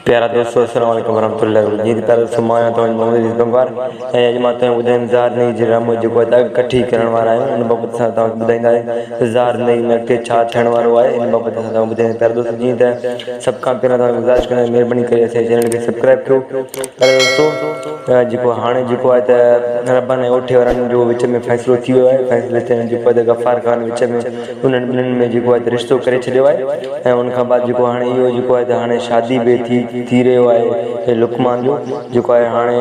پيارا دوستو السلام عليڪم ورحمة الله وبرڪاته جي پيارا دوستو مان آهيان توهان جو محمد عزيز بنگوار ۽ اڄ مان توهان کي ٻڌائيندم زار نئي جي ڊرامو جيڪو آهي اڳ ڪٺي ڪرڻ وارا آهيون ان بابت اسان توهان کي ٻڌائيندا آهيون ته زار نئي ۾ اڳتي ڇا ٿيڻ وارو آهي ان بابت اسان توهان کي ٻڌائيندا پيارا دوستو جيئن ته سڀ کان پهريان توهان کي گذارش ڪندا مهرباني ڪري اسان جي چينل کي سبسڪرائب ڪيو پيارا دوستو جيڪو هاڻي جيڪو آهي ته ربن ۽ اوٺي وارن جو وچ ۾ فيصلو ٿي ويو آهي فيصلي ٿيڻ جيڪو آهي ته غفار خان وچ ۾ انهن ٻنهين ۾ جيڪو آهي ته رشتو ڪري ڇڏيو آهي ۽ ان کان بعد جيڪو هاڻي اهو جيڪو آهي ته هاڻي شادي به ٿي ٿي رهيو آهي لقمان جو جيڪو آهي هاڻي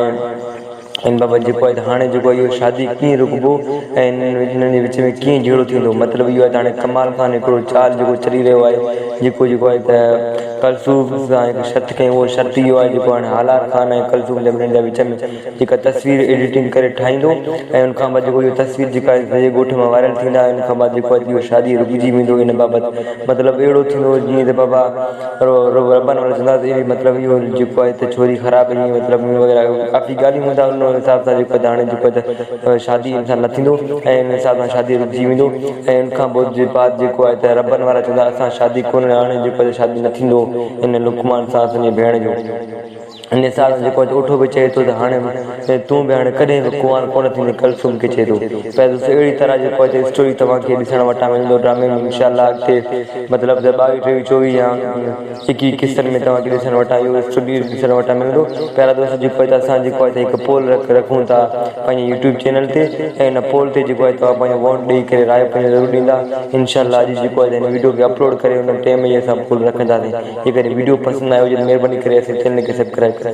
ان بابت جيڪو آهي ته هاڻي جيڪو اهو شادي ڪيئن رڪبو ۽ انهن جي وچ ۾ ڪيئن جهيڙو ٿيندو مطلب اهو آهي ته هاڻي ڪمال خان هڪڙو چال جيڪو چلي رهيو آهي جيڪو جيڪو آهي ته ڪلثوم سان هڪ شرط ڪئي اهو شرط اهو آهي جيڪو هاڻي هالار خان ۽ ڪلثوم جا ٻنهين جا وچ ۾ جيڪا تصوير ايڊيٽنگ ڪري ٺاهيندو ۽ ان کان بعد جيڪو اهو تصوير جيڪا آهي سڄي ڳوٺ مان وائرل ٿيندا ۽ ان کان بعد جيڪو آهي اهو شادي رڪجي ويندو ان بابت مطلب اهڙو ٿيندو جيئن ته بابا ربن وارا چوندا ته مطلب اهو جيڪو آهي ته ڇوري خراب هئي مطلب وغيره ڪافي ڳالهيون هوندا ان حساب سان جيڪو آهي هاڻي جيڪو آهي ته شادي ان سان نه ٿيندو ۽ ان حساب سان شادي رڪجي ويندو ۽ ان کان پوء بعد جيڪو آهي ته ربن وارا چوندا اسان شادي ڪونه هاڻي جيڪو آهي شادي نه ٿيندو ان لقمان سان اسان جي ڀيڻ جو. ان حساب سان جيڪو اوٺو به چئي ٿو ته هاڻي تون به هاڻي ڪڏهن به ڪنوار ڪونه ٿيندين ڪلثوم کي چئي ٿو پيا دوستو اهڙي طرح جيڪو آهي اسٽوري توهان کي ڏسڻ وٽان ملندو ڊرامي ۾ انشاء الله اڳتي مطلب ته ٻاويهه ٽيويهه چوويهه يا ايڪيهه قسطن ۾ توهان کي ڏسڻ وٽان اهو اسٽوري ڏسڻ وٽان ملندو پيارا دوستو جيڪو آهي ته اسان جيڪو آهي ته هڪ پول رک رکون ٿا پنهنجي يوٽيوب چينل تي ۽ ان پول تي جيڪو آهي توهان پنهنجو ووٽ ڏئي ڪري راء پنهنجو ضرور ڏيندا انشاء الله اڄ جيڪو آهي ته هن ويڊيو کي اپلوڊ ڪري ان ٽيم جي اسان پول رکنداسين جيڪڏهن وڊيو پسند آيو هجي ته مهرباني ڪري اسان جي چينل کي سبسڪرائب ڪريو.